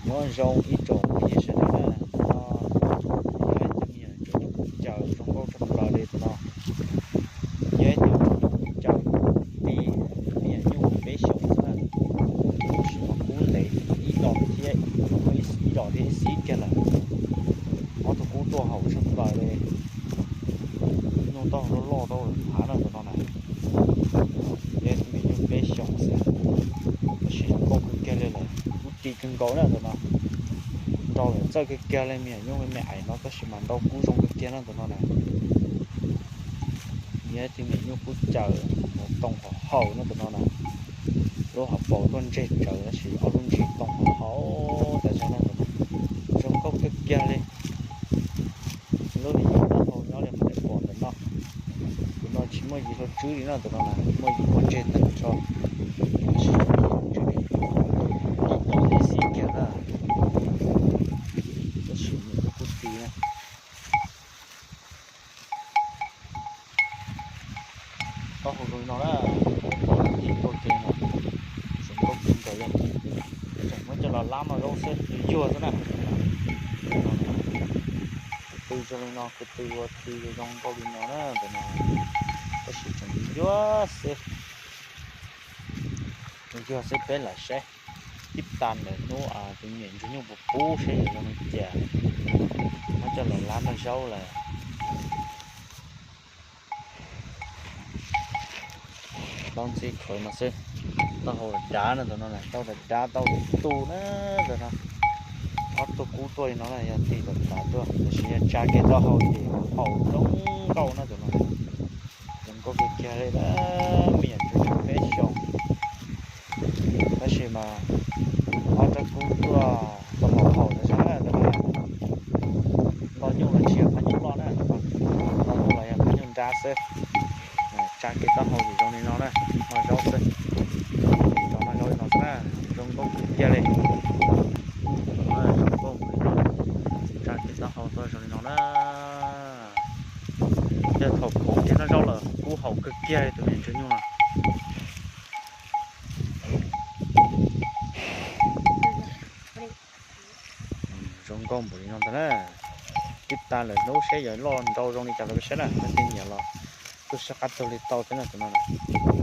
Nyob zoo ib tsoom phooj ywg sawv daws na, tus no yog ib tug me nyuam nyuj kub caws zoo nkauj tshaj plaws li tus no. Yog ib tug nyuj kub caws tib, me nyuam nyuj peb xyoos xwb na. Tab sis mas kub ntev ib los thiab, ib los thiab ib xib kiag lawm. Ob tug kub tuaj haum tshaj plaws li. Nyuj taub hau loj loj tau hav na tus no na. Yog ib tug me nyuam nyuj peb xyoos xwb, tab sis zoo nkauj kawg kiag li lawm, kub ti kawg nkaus na tus no. Nrau lawm txawj kawg kiag li me nyuam nyuj me me ais no tab sis mas nrau kub zoo kawg kiag na tus no na. Yog ib tug me nyuam nyuj kub caws, toom hauv hauv na tus no na. Lub hauv paus tuaj ntseg tsawv tab sis ob lub ntsis toom hauv hauv tas zog na tus no. Zoo nkauj kawg kiag li. Lub yim taub hau nyob li qhov pom ntawm no. Tus no tsis muaj yim hlau tswb li no tus no na, muaj yim pob ntseg tag nrho. Ib tug ib xib kiag na. Tab sis nws kuj kub ti na. Taub hau zoo li no na, pom ti tuaj kiag no, zoo nkauj kawg nkaus li. Tseem muab coj los lab noj zaub xwb, yuag xwb na. Ko tw zoo li no, ko tw ua ti zoo nkauj li no na ntawm no, tab sis tseem yuag xwb. Yuag xwb peb lam saib tib tas ntawm hnub tus me nyuam ntsuag nyuj puas pub saib yuav zoo li cas. Muab coj los lab noj zaub lawm. Taub ntxhib khawv no xwb. Taub hau dav dav na tus no na, taub dav dav taub tu na tus no. Ob tug kub tuaj li no na yog tig tom tav tuaj tab sis yog tsa kiag taub hau ces haum zoo nkauj na tus no. Zoo nkauj kawg kiag li na, me nyuam ntsuag tshuav peb xyoos. Tab sis mas ob rab kub tuaj tau haum haum tas zog na tus no. Nto nyuj los tsis yog phab nyuj loj na, nto nyuj los yog phab nyuj nrab xwb. Tsa kiag taub hau ces zoo li no na, noj zaub xwb. Tso noj zaub li no xwb na, zoo nkauj kawg kiag li. Zoo nkauj, tsa kiag taub hau tuaj zoo li no na. Yog thaum khoov kiag noj zaub lawm kub haum kawg kiag li tus me ntsuag nyuj no. Zoo nkauj npaum li no ntag na. Tib tas lawm hnub saib yuav loj nrau zoo li cas rau peb saib na, leej twg nyiam los tuaj saib qab tag li tau thiab na tus no na.